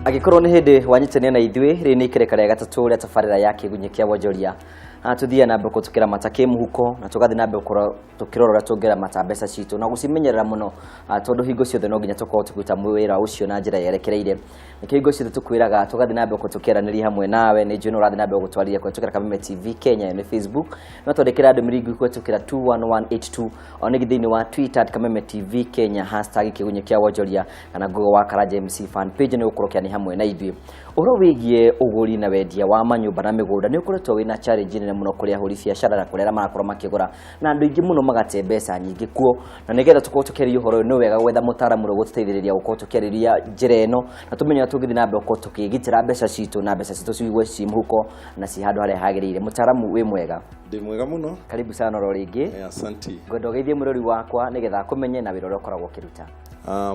Angĩkorwo nĩ hĩndĩ wanyitania na ithuĩ, rĩrĩ nĩ ikereka rĩa gatatũ rĩa tabarĩra ya Kĩgunyĩ kĩa Wonjoria. Haha tũthiaga na mbere tũkĩramata kĩmũhuko na tũgathiĩ na mbere gũkorwo tũkĩrora ũrĩa tũngĩramata mbeca citũ na gũcimenyerera mũno, tondũ hingo ciothe no nginya tũkorwo tũkĩruta wĩra ũcio na njĩra yerekereire. Nĩkĩo hingo ciothe tũkwĩraga tũgathiĩ na mbere gũkorwo tũkĩaranĩria hamwe nawe. Nĩ njũĩ nĩ ũrathiĩ na mbere gũtwarĩria kũhetũkĩra Kameme TV Kenya nĩ Facebook, no twandĩkĩra ndũmĩrĩri nguhĩ kũhetũkĩra 21182, ona ningĩ thĩinĩ wa Twitter @KamemeTV Kenya, #KĩgunyĩKĩaWonjoria kana Google wa Karanja MC fan page nĩ ũgũkorwo ũkĩaranĩria hamwe na ithuĩ. Ũhoro wĩgiĩ ũgũri na wendia wa manyũmba na mĩgũnda nĩ ũkoretwo wĩna challenge nene mũno kũrĩ ahũri biacara na kũrĩ arĩa marakorwo makĩgũra, na andũ aingĩ mũno magate mbeca nyingĩ kuo. Na nĩgetha tũkorwo tũkĩarĩria ũhoro ũyũ, nĩ wega gwetha mũtaaramu ũrĩa ũgũtũteithĩrĩria gũkorwo tũkĩarĩria njĩra ĩno na tũmenye ũrĩa tũngĩthiĩ na mbere gũkorwo tũkĩgitĩra mbeca citũ na mbeca citũ cigwe ci mũhuko na ci handũ harĩa hagĩrĩire. Mũtaaramu, wĩ mwega? Ndĩ mwega mũno. Karibu sana oro rĩngĩ. Asanti. Ngwenda ũgeithie mwĩrori wakwa nĩgetha akũmenye na wĩra ũrĩa ũkoragwo ũkĩruta.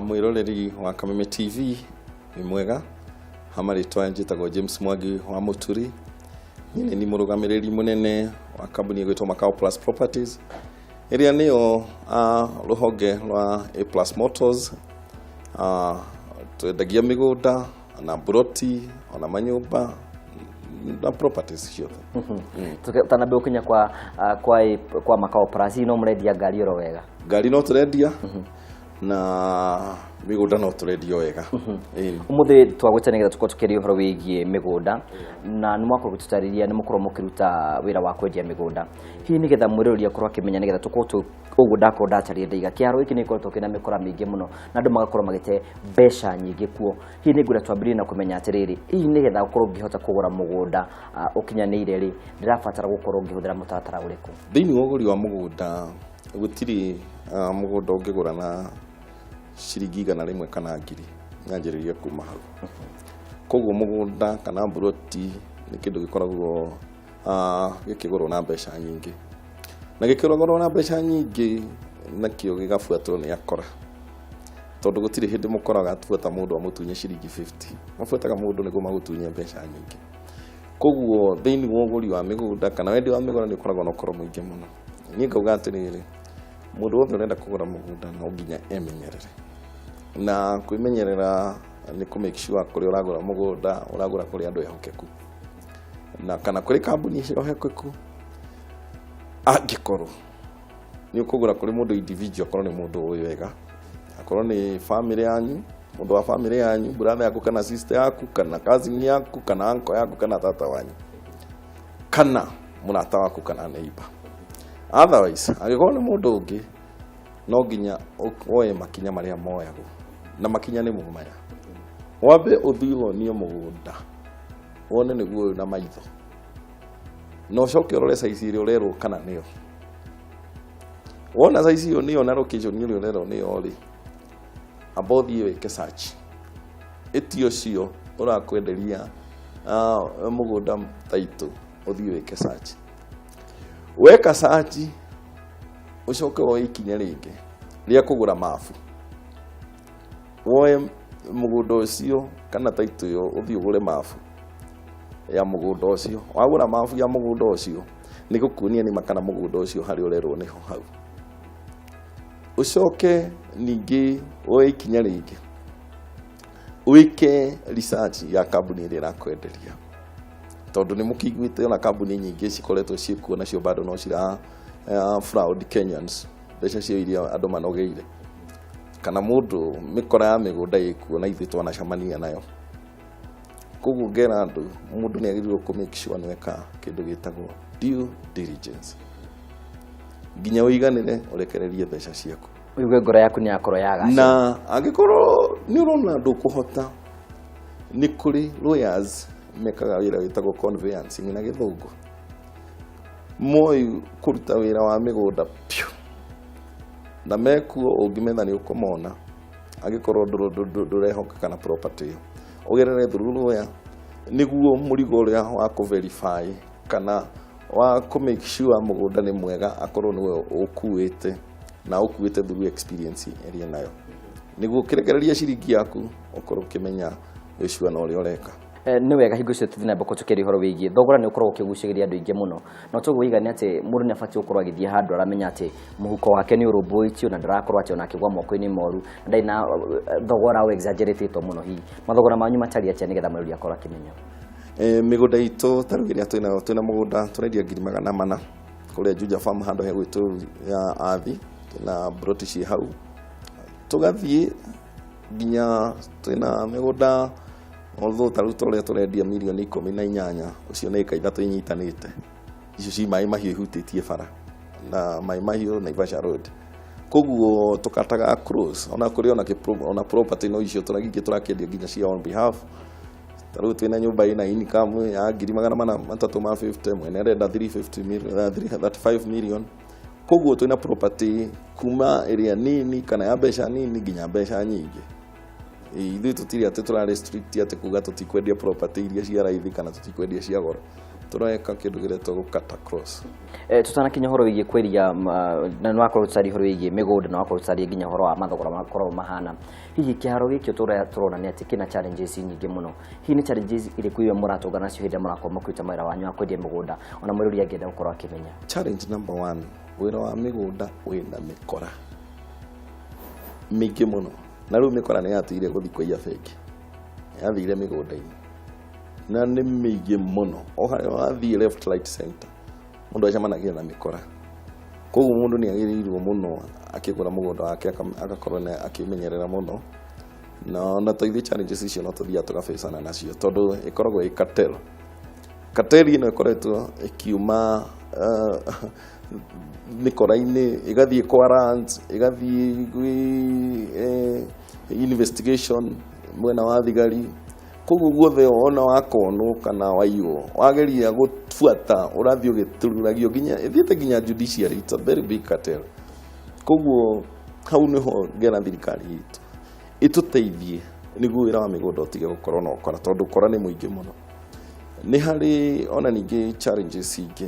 Mwĩroreri wa Kameme TV, nĩ mwega. Ha marĩtwa njĩtagwo James Mwangi wa Mũturi. Niĩ nĩ mũrũgamĩrĩri mũnene wa kambuni ĩgwĩtwo Macau Plus Properties, ĩrĩa nĩyo rũhonge rwa A Plus Motors. Twendagia mĩgũnda na mburoti ona manyũmba na properties ciothe. Ũtanambia gũkinya kwa Macau Plus, no mũrendia ngari oro wega? Ngari no tũrendia na mĩgũnda no tũrendio wega. Ĩni. Ũmũthĩ twagwĩta nĩgetha tũkorwo tũkĩaria ũhoro wĩgiĩ mĩgũnda, na nĩ mwakorwo gũtũtarĩria nĩ mũkorwo mũkĩruta wĩra wa kwendia mĩgũnda. Hihi nĩgetha mwĩroreri akorwo akĩmenya, nĩgetha tũkorwo ũguo ndakorwo ndatarĩria ndaiga, kĩharo gĩkĩ nĩ gĩkoretwo kĩna mĩkora mĩingĩ mũno na andũ magakorwo magĩte mbeca nyingĩ kuo. Hihi nĩ ngwenda twambĩrĩrie na kũmenya atĩrĩrĩ, hihi nĩgetha ũkorwo ngĩhota kũgũra mũgũnda ũkinyanĩire rĩ, ndĩrabatara gũkorwo ngĩhũthĩra mũtaratara ũrĩkũ? Thĩinĩ wa ũgũri wa mũgũnda, gũtirĩ mũgũnda ũngĩgũra na ciringi 100 kana 1,000. Nyanjĩrĩria kuma hau. Koguo mũgũnda kana mburoti nĩ kĩndũ gĩkoragwo gĩkĩgũrwo na mbeca nyingĩ, na gĩkĩgũrwo na mbeca nyingĩ nakĩo gĩgabuatwo nĩ akora, tondũ gũtirĩ hĩndĩ mũkoraga atuata mũndũ amũtunye ciringi 50. Mabuataga mũndũ nĩguo magũtunye mbeca nyingĩ. Koguo thĩinĩ wa ũgũri wa mĩgũnda kana wendia wa mĩgũnda nĩ ũkoragwo na ũkoro mũingĩ mũno. Niĩ ngauga atĩrĩrĩ, mũndũ wothe ũrenda kũgũra mũgũnda no nginya emenyerere, na kwĩmenyerera nĩ kũ make sure kũrĩa ũragũra mũgũnda ũragũra kũrĩ andũ ehokeku na kana kũrĩ kambuni ehokeku. Angĩkorwo nĩ ũkũgũra kũrĩ mũndũ individual, akorwo nĩ mũndũ ũĩ wega, akorwo nĩ family yanyu, mũndũ wa family yanyu, brother yaku kana sister yaku kana cousin yaku kana uncle yaku kana tata wanyu kana mũrata waku kana neighbor. Otherwise, angĩkorwo nĩ mũndũ ũngĩ, no nginya woe makinya marĩa moyagwo, na makinya nĩ mo maya: wambe ũthiĩ wonio mũgũnda, wone nĩguo ũyũ na maitho, na ũcoke ũrore size ĩrĩa ũrerwo kana nĩyo. Wona size ĩyo nĩyo na location ĩrĩa ũrerwo nĩyo rĩ, amba ũthiĩ wĩke search. Ĩti ũcio ũrakwenderia mũgũnda taitũ, ũthiĩ wĩke search. Weka search, ũcoke woe ikinya rĩngĩ rĩa kũgũra mabu. Woe mũgũnda ũcio kana taitũ ĩyo, ũthiĩ ũgũre mabu ya mũgũnda ũcio. Wagũra mabu ya mũgũnda ũcio, nĩ gũkuonia nĩma kana mũgũnda ũcio harĩa ũrerwo nĩho hau. Ũcoke ningĩ woe ikinya rĩngĩ, wĩke research ya kambuni ĩrĩa ĩrakwenderia, tondũ nĩ mũkĩiguĩte ona kambuni nyingĩ cikoretwo ciĩkuo, nacio bado no cira fraud Kenyans mbeca cio iria andũ manogeire, kana mũndũ mĩkora ya mĩgũnda ĩkuo na ithuĩ twanacemania nayo. Koguo ngera andũ, mũndũ nĩ agĩrĩirwo kũ make sure nĩ weka kĩndũ gĩtagwo due diligence nginya ũiganĩre ũrekererie mbeca ciaku. Ũigue ngoro yaku nĩ yakorwo yagacĩra. Na angĩkorwo nĩ ũrona ndũkũhota, nĩ kũrĩ lawyers mekaga wĩra wĩtagwo conveyancing na Gĩthũngũ, moĩ kũruta wĩra wa mĩgũnda piũ, na mekuo ũngĩmetha nĩ ũkũmona. Angĩkorwo ndũrehoka na property ĩyo, ũgerere through lawyer nĩguo mũrigo ũrĩa wa kũ verify kana wa kũ make sure mũgũnda nĩ mwega akorwo nĩwe ũkuĩte na ũkuĩte through experience ĩrĩa nayo, nĩguo ũkĩrekereria ciringi yaku ũkorwo ũkĩmenya wĩ sure na ũrĩa ũreka. Nĩ wega hingo ciothe tũthiĩ na mbere tũkĩaria ũhoro wĩgiĩ thogora. Nĩ ũkoragwo ũkĩgucĩrĩria andũ aingĩ mũno, na toguo iga nĩ atĩ mũndũ nĩ abatiĩ gũkorwo agĩthiĩ handũ aramenya atĩ mũhuko wake nĩ ũrũmbũĩtio na ndarakorwo atĩ ona akĩgwa moko-inĩ moru na ndarĩ na thogora o exaggeratĩtwo mũno. Hihi mathogora manyu matariĩ atĩa, nĩgetha mũrori akorwo akĩmenya? Mĩgũnda itũ ta rĩu ĩrĩa twĩnayo, twĩna mũgũnda tũrendia 400,000 kũrĩa Juja Farm, handũ hegwĩtwo ya Athi. Twĩna broti ciĩ hau, tũgathiĩ nginya twĩna mĩgũnda, although ta rĩu tũrĩa tũrendia 18 mirioni, ũcio nĩ ĩka 3 inyitanĩte. Icio ci Maĩ Mahiũ, ihutĩtie bara na Maĩ Mahiũ, Naivasha Road. Koguo tũkataga close ona kũrĩ ona ona property no icio tũragingĩ tũrakĩendia nginya cia on behalf. Ta rĩu twĩna nyũmba ĩna income ya 450,000, mwene arenda 350 million, 35 million. Koguo twĩna property kuma ĩrĩa nini kana ya mbeca nini nginya mbeca nyingĩ. Ithuĩ tũtirĩ atĩ tũra restrict atĩ kuga tũtikwendia property iria cia raithi kana tũtikwendia cia goro. Tũreka kĩndũ kĩretwo gũkata cross. Tutanakinya ũhoro wĩgiĩ kwendia na nĩ wakorwo ũgĩtaria ũhoro wĩgiĩ mĩgũnda, na wakorwo ũgĩtaria nginya ũhoro wa mathogora makoragwo mahana, hihi kĩharo gĩkĩ tũrona nĩ atĩ kĩna challenges nyingĩ mũno. Hihi nĩ challenges irĩkũ iria mũratũngana nacio hĩndĩ ĩrĩa mũrakorwo mũkĩruta mawĩra wanyu wa kwendia mĩgũnda, ona mũrori angĩenda gũkorwo akĩmenya? Challenge number one, wĩra wa mĩgũnda wĩna mĩkora mĩingĩ mũno. Na rĩu mĩkora nĩ yatigire gũthiĩ kũiya bengi, yathire mĩgũnda-inĩ, na nĩ mĩingĩ mũno. O harĩa wathiĩ, left, right, center, mũndũ acemanagia na mĩkora. Koguo mũndũ nĩ agĩrĩirwo mũno akĩgũra mũgũnda wake agakorwo nĩ akĩmenyerera mũno. Na ona to ithuĩ, challenges icio no tũthiaga tũgabĩcana nacio, tondũ ĩkoragwo ĩ cartel. Cartel ĩno ĩkoretwo ĩkiuma mĩkora-inĩ, ĩgathiĩ kwa lands, ĩgathiĩ gwĩ investigation mwena wa thigari. Koguo guothe ona wakonwo kana waiywo, wageria gũbuata, ũrathiĩ ũgĩtururagio nginya ĩthiĩte nginya judiciary. It's a very big cartel. Koguo hau nĩho ngera thirikari itũ ĩtũteithie nĩguo wĩra wa mĩgũnda ũtige gũkorwo na ũkora, tondũ ũkora nĩ mũingĩ mũno. Nĩ harĩ ona ningĩ challenges ingĩ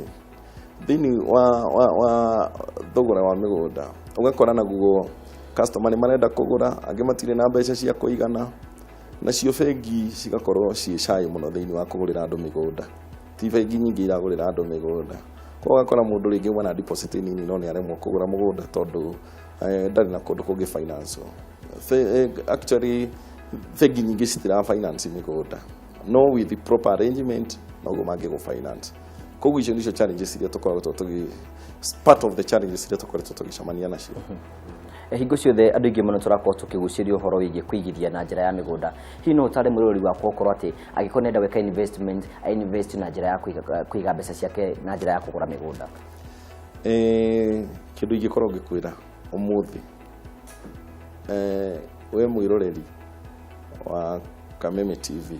thĩinĩ wa thogora wa mĩgũnda. Ũgakora naguo customer nĩ marenda kũgũra, angĩ matirĩ na mbeca cia kũigana, nacio bengi cigakorwo ciĩ shy mũno thĩinĩ wa kũgũrĩra andũ mĩgũnda. Ti bengi nyingĩ iragũrĩra andũ mĩgũnda. Koguo ũgakora mũndũ rĩngĩ auma na deposit nini, no nĩ aremwo kũgũra mũgũnda tondũ ndarĩ na kũndũ kũngĩ finance. Actually bengi nyingĩ citira finance mĩgũnda, no with the proper arrangement noguo mangĩgũ finance. Koguo icio nicio challenges iria tũkoretwo tũgĩ part of the challenges iria tũkoretwo tũgĩcemania nacio. Hingo ciothe andũ aingĩ mũno tũrakorwo tũkĩgucĩrio ũhoro wĩgiĩ kũigithia na njĩra ya mĩgũnda. Hihi no ũtare mũrori wakwa ũkorwo atĩ angĩkorwo nĩenda gwĩka investment, invest na njĩra ya kũiga mbeca ciake na njĩra ya kũgũra mĩgũnda? Kĩndũ ingĩkorwo ngĩkwĩra ũmũthĩ, we mwĩroreri wa Kameme TV,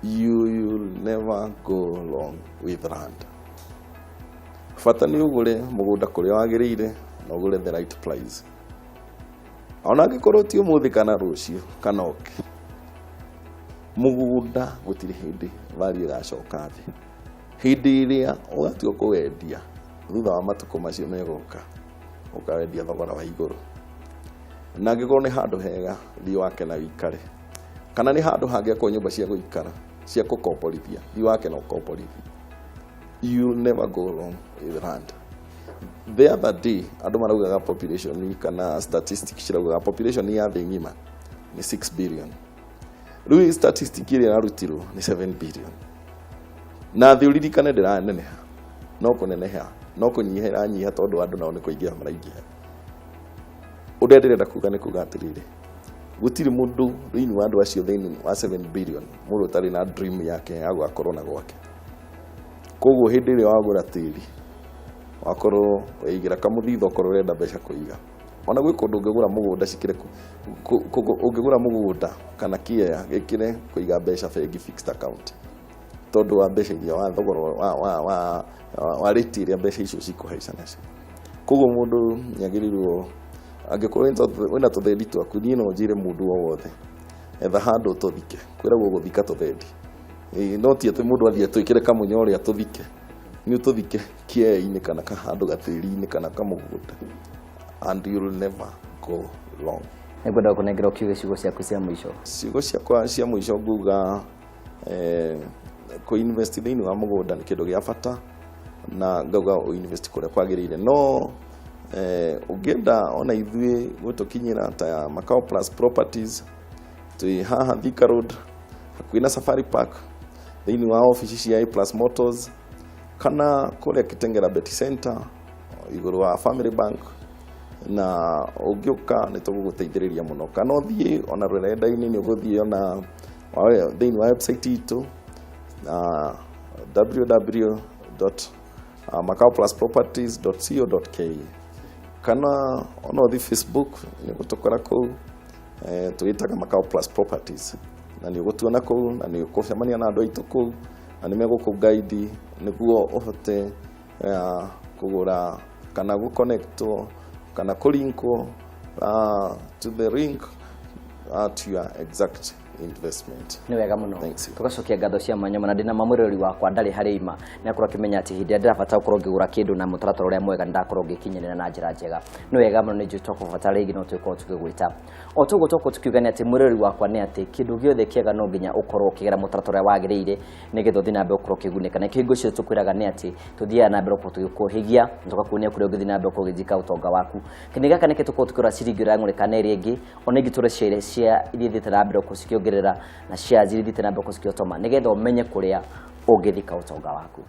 you will never go wrong with land. Bata nĩ ũgũre mũgũnda kũrĩa wagĩrĩire na ũgũre the right price. Ona angĩkorwo ti ũmũthĩ kana rũciũ kana ũkĩ, mũgũnda gũtirĩ hĩndĩ value ĩgacoka thĩ. Hĩndĩ ĩrĩa ũgatua kũwendia thutha wa matukũ macio megũka, ũkawendia thogora wa igũrũ. Na angĩkorwo nĩ handũ hega, thiĩ wake na wĩikare, kana nĩ handũ hangĩakwo nyũmba cia gũikara cia gũkomborithia, thiĩ wake na ũkomborithie. You never go wrong with land. The other day andũ maraugaga population, kana statistics ciraugaga population ya thĩ ng'ima nĩ 6 billion. Rĩu statistic ĩrĩa ĩrarutirwo nĩ 7 billion. Na thĩ ũririkane ndĩraneneha, no kũneneha no kũnyiha ĩranyiha, tondũ andũ nao nĩ kũingĩha maraingĩha. Ũrĩa ndĩrenda kuga nĩ kuga atĩrĩrĩ, gũtirĩ mũndũ thĩinĩ wa andũ acio, thĩinĩ wa 7 billion, mũndũ ũtarĩ na dream yake ya gũgakorwo na gwake. Koguo hĩndĩ ĩrĩa wagũra tĩri, wakorwo weigĩra kamũthitho, okorwo ũrenda mbeca kũiga. Ona gwĩ kũndũ ũngĩgũra mũgũnda cikĩre ũngĩgũra mũgũnda kana kĩea gĩkĩre kũiga mbeca bengi, fixed account, tondũ wa mbeca iria wa thogora wa rate ĩrĩa mbeca icio cikũhaica nacio. Koguo mũndũ nĩ agĩrĩirwo, angĩkorwo wĩna tũthendi twaku, niĩ no njĩre mũndũ o wothe, etha handũ tũthike. Kwĩragwo gũthika tũthendi. Ĩĩ, no ti atĩ mũndũ athiĩ atwĩkĩre kamunya ũrĩa tũthike, nĩ ũtũthike kĩea-inĩ kana kahandũ gatĩri-inĩ kana kamũgũnda, and you'll never go wrong. Nĩngwenda gũkũnengera ũkiuge ciugo ciaku cia mũico. Ciugo ciakwa cia mũico nguga kũ-invest thĩinĩ wa mũgũnda nĩ kĩndũ gĩa bata, na ngauga ũ-invest kũrĩa kwagĩrĩire. No ũngĩenda ona ithuĩ gũtũkinyĩra ta Makao Plus Properties, twĩ haha Thika Road hakuhĩ na Safari Park, thĩinĩ wa ofici cia A Plus Motors, kana kũrĩa Kitengela Bet Center igũrũ wa Family Bank, na ũngĩũka nĩ tũgũgũteithĩrĩria mũno. Kana ũthiĩ ona rũrenda-inĩ, nĩ ũgũthiĩ ona thĩinĩ wa website itũ na www.makaoplusproperties.co.ke, kana ona ũthiĩ Facebook nĩ ũgũtũkora kũu, twĩtaga Makao Plus Properties, na nĩ ũgũtuona kũu, na nĩ ũgũcemania na andũ aitũ kũu, na nĩ megũkũ-guide nĩguo ũhote kũgũra kana gũconnectwo kana kũlinkwo to the link to your exact investment. Nĩ wega mũno. Thanks. Tũgacokia ngatho cia mwanya mũno. Ndĩna mamwĩrori wakwa ndarĩ harĩ ima, nĩ akorwo akĩmenya atĩ hĩndĩ ĩrĩa ndĩrabatara gũkorwo ngĩgũra kĩndũ na mũtaratara ũrĩa mwega, nĩ ndakorwo ngĩkinyanĩra na njĩra njega. Nĩ wega mũno, nĩ njũĩ twakũbatara rĩngĩ no tũgĩkorwo tũgĩgwĩta. O toguo twakorwo tũkiuga nĩ atĩ mwĩrori wakwa nĩ atĩ kĩndũ gĩothe kĩega no nginya ũkorwo ũkĩgera mũtaratara ũrĩa wagĩrĩire nĩgetha ũthiĩ na mbere gũkorwo ũkĩgunĩka. Na kĩhingo icio tũkwĩraga nĩ atĩ tũthiaga na mbere gũkorwo tũgĩkũhĩgia na tũgakuonia kũrĩa ũngĩthiĩ na mbere gũkorwo ũgĩthika ũtonga waku. Kĩndũ gĩaka nĩkĩo tũkorwo tũkĩrora ciringi ũrĩa ĩrang'ũrĩka na ĩrĩa ĩngĩ, ona ingĩ tũrore cia iria ithiĩte na mbere gũkorwo cikĩongerera na shares iria ithiĩte na mbere gũkorwo cikĩotoma, nĩgetha ũmenye kũrĩa ũngĩthika ũtonga waku.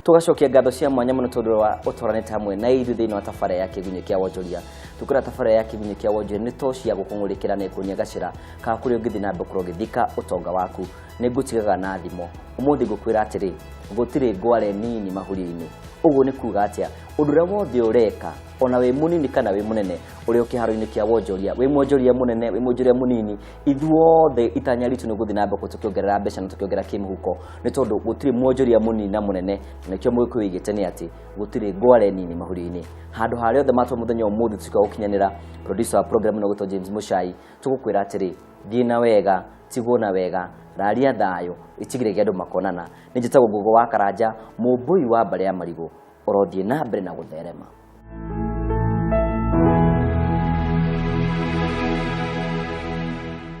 Tugacokia ngatho cia mwanya mũno tondũ wa ũtwaranĩte hamwe na ithuĩ thĩinĩ wa tabarĩra ya Kĩgunyĩ kĩa Wonjoria. Tũkwĩra tabarĩra ya Kĩgunyĩ kĩa Wonjoria nĩ toci ya gũkũng'ũrĩkĩra na ĩkuonia gacĩra ka kũrĩa ũngĩthiĩ na mbere gũkorwo ũgĩthika ũtonga waku. Nĩ ngũtigaga na thimo ũmũthĩ, ngũkwĩra atĩrĩ, gũtirĩ ngware nini mahurio-inĩ. Ũguo nĩ kuga atĩa? Ũndũ ũrĩa wothe ũreka, ona wĩ mũnini kana wĩ mũnene, ũrĩ o kĩharo-inĩ kĩa wonjoria, wĩ mwonjoria mũnene, wĩ mwonjoria mũnini, ithuothe itanya ritũ nĩ gũthiĩ na mbere tũkĩongerera mbeca na tũkĩongerera kĩmũhuko, nĩ tondũ gũtirĩ mwonjoria mũnini na mũnene. Na nĩkĩo Mũgĩkũyũ oigĩte nĩ atĩ gũtirĩ ngware nini mahurio-inĩ. Handũ harĩa othe matwa mũthenya ũmũthĩ tuĩka gũkinyanĩra, producer wa program ĩno gwĩtwo James Muchai, tũgũkwĩra atĩrĩ, thiĩ na wega, tigwo na wega, raria thayũ, itigĩrĩre andũ makonana. Nĩ njĩtagwo Ngũgũ wa Karanja, mũmbũi wa mbarĩ ya marigũ, ũrothiĩ na mbere na gũtherema.